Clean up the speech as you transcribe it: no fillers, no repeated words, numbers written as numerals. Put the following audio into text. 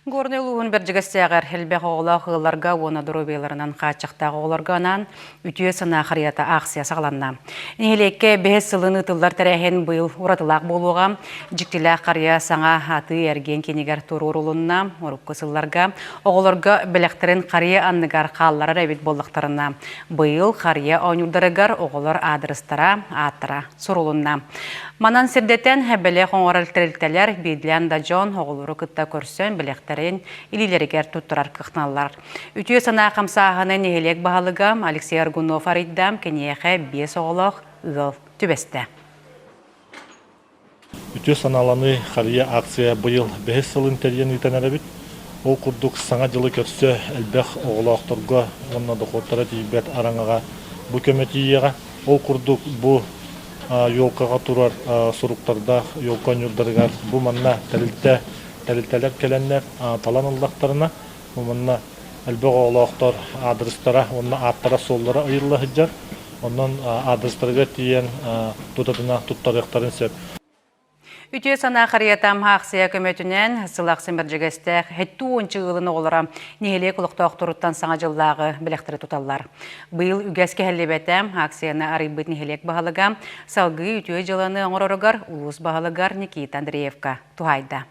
Горнай улууһун Бэрдьигэстээҕэр элбэх оҕолоох ыалларга уонна доруобуйаларынан хааччахтаах оҕолорго анаан Үтүө санаа харыйата аахсыйа саҕаланна. Нэһилиэккэ бэһис сылын ыытыллар тэрээһин быйыл уратылаах буолуоҕа. Дьиктилээх харыйа саҥа атыы-эргиэн киинигэр туруорулунна. Урукку сылларга оҕолорго бэлэхтэрин харыйа анныгар хаалларар эбит буоллахтарына, быйыл харыйа оонньуурдарыгар оҕолор аадырыстара, ааттара сурулунна. Манан сирдэтэн бэлэх оҥорор тэрилтэлэр биирдилээн да дьон оҕолору кытта көрсөн бэлэхтэрин илиилэригэр туттарар кыахтаналлар. Үтүө санаа хамсааһыны нэһилиэк баһылыга Алексей Аргунов арыйда, киниэхэ биэс оҕолоох ыал түбэстэ. Үтүө санааланыы харыйа акция быйыл бэһис сылын тэрийэн ыытан эрэбит. Ол курдук Саҥа дьылы көрсө элбэх оҕолоохторго уонна дохуоттара тиийбэт араҥаҕа бу көмө тиийиэҕэ. Ол курдук бу елкаҕа турар суруктардаах елка оонньуурдарыгар бу манна тэрилтэ тэрилтэлэр кэлэннэр талан ыллахтарына бу манна элбэх оҕолоохтор аадырыстара уонна ааттара-суоллара ыйылла сылдьар. Онон аадырыстарыгар тиийэн тутатына туттарыахтарын сөп. Үтүө санаа харыйата аахсыйа көмөтүнэн сыл ахсын Бэрдьигэстээх 70 ыалын оҕолоро нэһилиэк олохтоохторуттан саҥа дьыллааҕы бэлэхтэри туталлар. Быйыл үгэс кэһиллибэтэ акцияны арыйбыт нэһилиэк баһылыга салгыы үтүө дьыаланы оҥороругар улуус баһылыгар Никита Андреевка туһаайда.